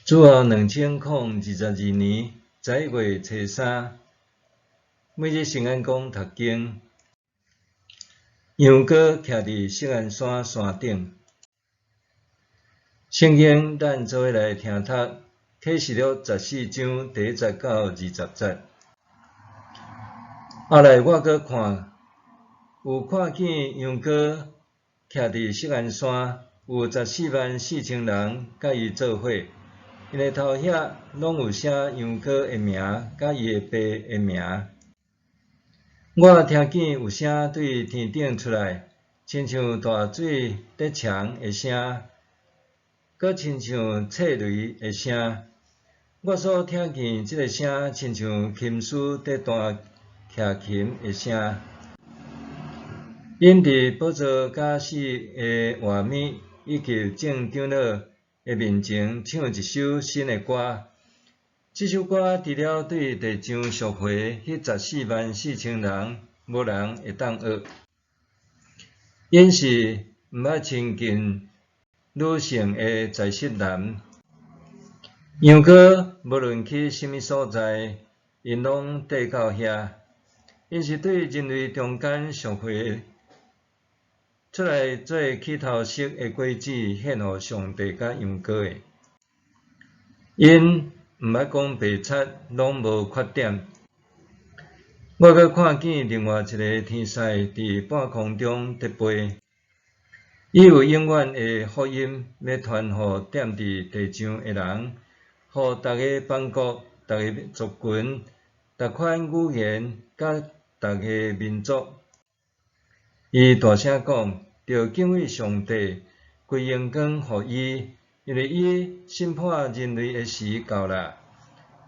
主後2022年11月初三，每日聖安講讀經，羊羔徛佇錫安山山頂。聖經咱做伙來聽讀啟示錄14章第1節到20節。後來我閣看，有看見羊羔徛佇錫安山，有144,000人佮伊做伙。𪜶的頭額攏有寫羊羔的名，佮伊的爸的名。我聽見有聲對天頂出來，親像大水咧沖的聲，閣親像掣雷的聲。我所聽見這个聲，親像琴師佇彈徛琴的聲。𪜶佇寶座佮四个活物以及眾長老的面前唱一首新的歌。這首歌除了對地上贖回彼144,000人，無人會當學。𪜶是毋捌親近女性的在室男。羊羔無論去啥物所在，𪜶攏綴到遐。𪜶是對人類中間贖回出來做起頭色的果子，獻予上帝佮羊羔的。𪜶毋捌講白賊，攏無缺點。我閣看見另外一个天使佇半空中佇飛，伊有永遠的福音，欲傳予踮佇地上的人，予逐个邦國、逐个族群、逐款語言佮逐个民族。伊大聲講：著敬畏上帝，歸榮光予伊，因為伊審判人類的時到啦。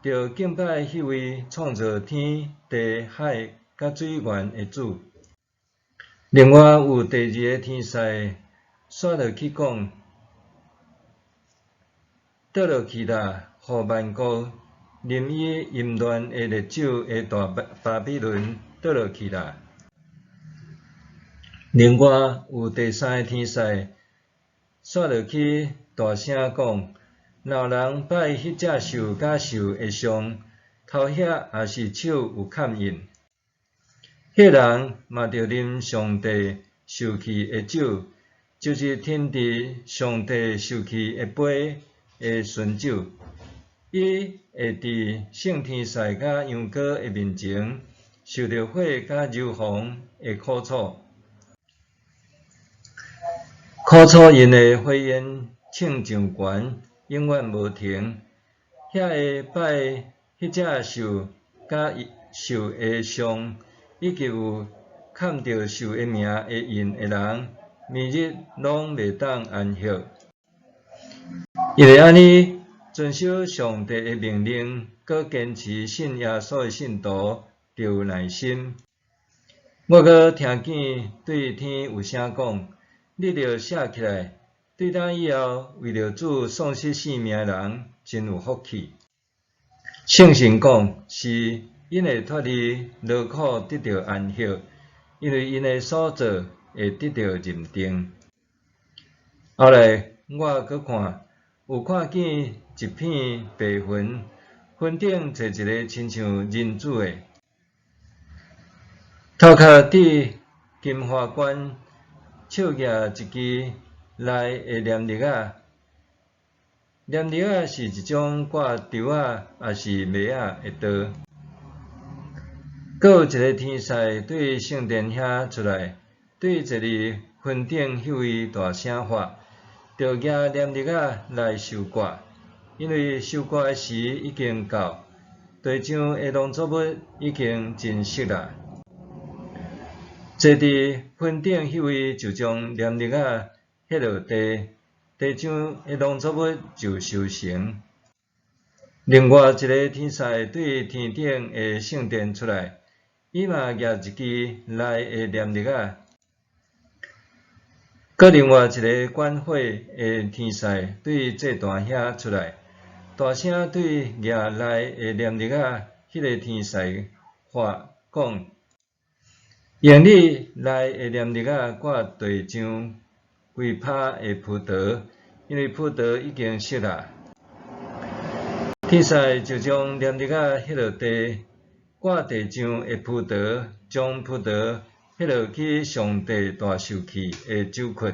著敬拜彼位創造天地海佮水源的主。另外有第二个天使煞落去講：倒落去啦，予萬國啉伊淫亂的烈酒的大巴比倫倒落去啦。另外有第三个天使煞落去大聲講：若有人拜彼隻獸佮獸的像，頭額抑是手有崁印，彼人嘛著啉上帝受氣的酒，就是吞佇上帝受氣的杯的醇酒。伊會佇聖天使佮羊羔的面前，受著火佮硫磺的苦楚。苦楚𪜶的火焰衝上懸，永遠無停。遐个拜彼隻獸佮獸的像，以及有崁著獸的名的印的人，暝日攏袂當安息。因為按呢遵守上帝的命令，閣堅持信耶穌的信徒，著有耐心。我閣聽見對天有聲講：你著寫起來，對今以後，為著主喪失性命的人，真有福氣。聖神講是，𪜶會脫離勞苦，得著安息，因為𪜶的所做會得著認定。後來我閣看，有看見一片白雲，雲頂坐一个親像人子的，頭殼戴金華冠，手舉一支內的量日仔。量日仔是一種割稻仔抑是麥仔的刀。閣有一个天使對聖殿遐出來，對坐佇雲頂彼位大聲喊：著舉量日仔來收割，因為收割的時已經到，地上的農作物已經成熟啦。坐佇雲頂彼位就將量日仔彼落地，地上的農作物就收成。另外一个天使對天頂的聖殿出來，伊嘛舉一支內的量日仔。閣另外一个管火的天使對祭壇遐出來，大聲對舉內的量日仔彼个天使喊講：用你內的量日仔割地上規葩的葡萄，因為葡萄已經熟啦。天使就將黏日仔彼落地，掛地上的葡萄，將葡萄彼落去上帝大受氣的酒窟。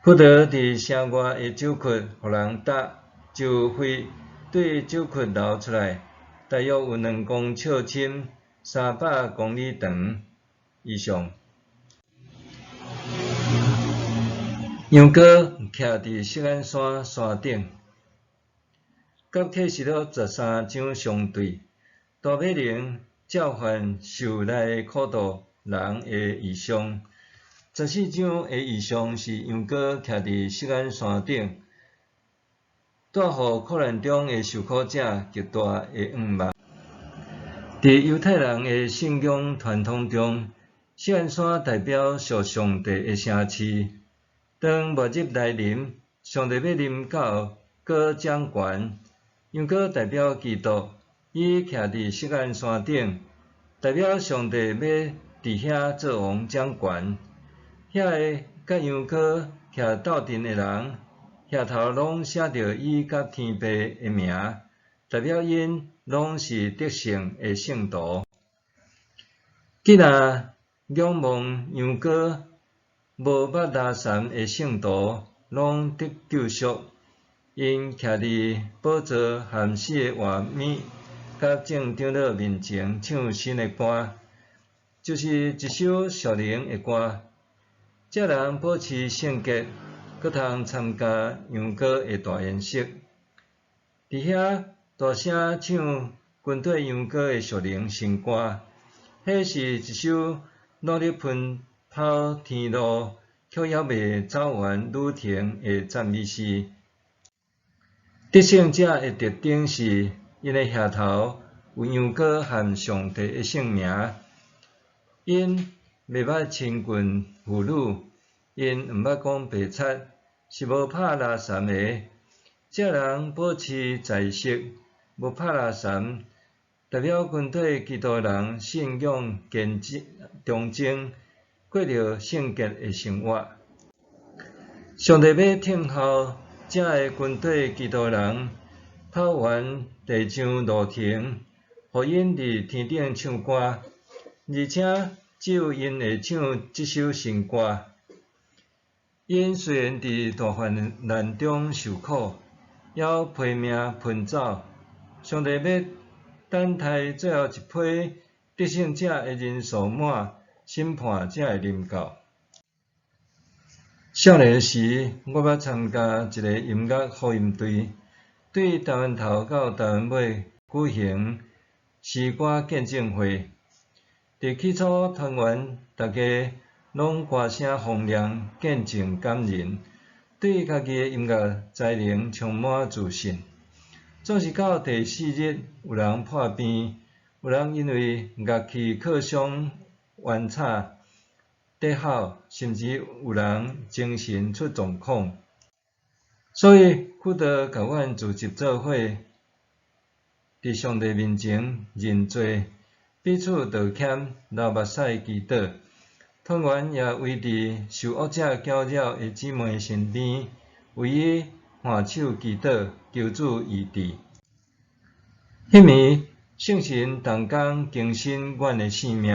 葡萄佇城外的酒窟，予人焦，就血對酒窟流出來，大約有2公尺深，300公里長以上。羊羔徛佇錫安山山頂，佮啟示錄13章相對。大馬靈召喚受難的苦毒人的異象。14章的異象是羊羔徛佇錫安山頂，帶予苦難中的受苦者極大的向望。佇猶太人的信仰傳統中，錫安山代表屬上帝的城市。當末日來臨，上帝欲臨到，閣掌權。羊羔代表基督，伊徛佇錫安山頂，代表上帝欲佇遐做王掌權。遐个佮羊羔徛鬥陣的人，額頭攏寫著伊佮天父的名，代表𪜶攏是得勝的聖徒。既若仰望羊羔，無捌拉衳的聖徒攏得救贖，𪜶徛佇寶座和四个活物佮眾長老面前唱新的歌，就是一首屬靈的歌。這人保持聖潔，閣通參加羊羔的大筵席。佇遐大聲唱軍隊羊羔的屬靈新歌，彼是一首努力奔跑天路，卻猶未走完旅程的讚美詩。得勝者的特徵是，𪜶的額頭有羊羔和上帝的聖名。𪜶袂捌親近婦女，𪜶毋捌講白賊，是無拍拉毘的。這人保持在色，無拍拉毘，代表軍隊基督人信仰堅忠貞，過著聖潔的生活。上帝欲聽候這个軍隊基督人跑完地上路程，予𪜶佇天頂唱歌，而且只有𪜶會唱這首新歌。𪜶雖然佇大患難中受苦，猶拼命奔走。上帝欲等待最後一批得勝者的人數滿，審判才會臨到。少年時，我捌參加一个音樂福音隊，對台灣頭到台灣尾舉行詩歌見證會。佇起初，團員逐家攏歌聲洪亮，見證感人，對家己的音樂才能充滿自信。總是到第四日，有人破病，有人因為樂器磕傷冤慘咧吼，甚至有人精神出狀況。所以輔導共阮聚集做伙，佇上帝面前認罪，彼此道歉，流目屎祈禱。團員也圍佇受惡者攪擾的姊妹身邊，為伊挽手祈禱，求主醫治。彼暝，聖神同工更新阮的生命，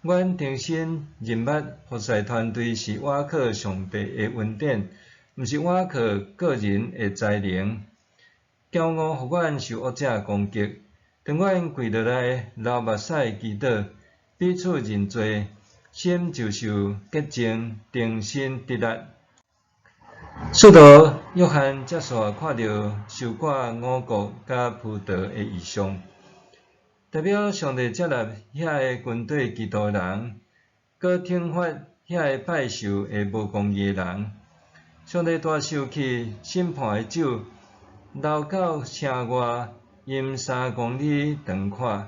阮重新認捌服侍團隊是倚靠上帝的恩典，毋是倚靠個人的才能。驕傲予阮受惡者攻擊，當阮跪落來流目屎祈禱，彼此認罪，心就受潔淨，重新得力。使徒約翰接續看著收割五穀佮葡萄的異象，代表上帝接納遐个軍隊基督人，閣懲罰遐個拜獸的無公義的人。上帝大受氣審判的酒流到城外，淹3公里長闊，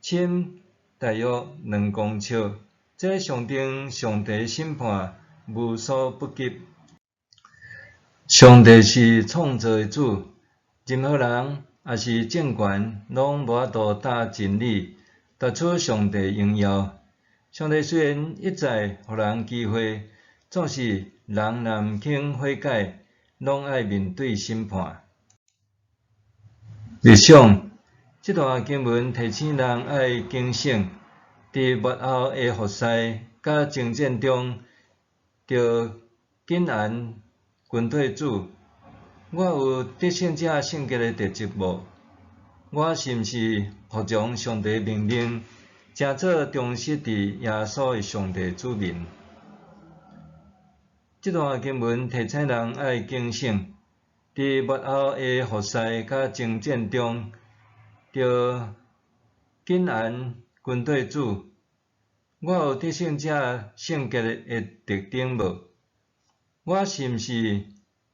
深大約2公尺。這象徵上帝審判無所不及。上帝是創造的主，任何人抑是政權，攏無法度打真理，奪取上帝榮耀。上帝雖然一再予人機會，總是人若毋肯悔改，攏愛面對審判。默想，這段經文提醒人愛警醒，佇末後的服侍佮征戰中，著謹言跟綴主。我有得勝者性格的特質無？我是毋是服從上帝命令，成做忠實佇耶穌的上帝子民？這段經文提醒人愛警醒，佇末後的服侍佮征戰中，著謹言跟綴主。我有得勝者性格的特徵無？我是毋是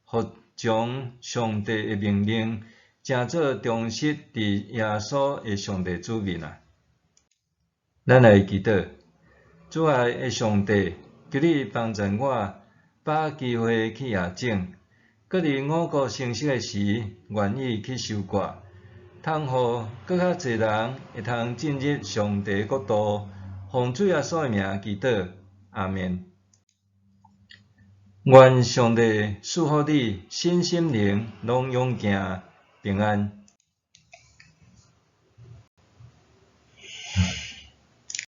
服從上帝的命令，成做忠實佇耶穌的上帝子民啊？咱來祈禱，主愛的上帝，求你幫助我，把握機會去夜種，閣佇五穀成熟的時，願意去收割，通予閣較濟人會通進入上帝國度。奉主耶穌的名祈禱，阿們。願上帝賜福你，身心靈攏勇健平安。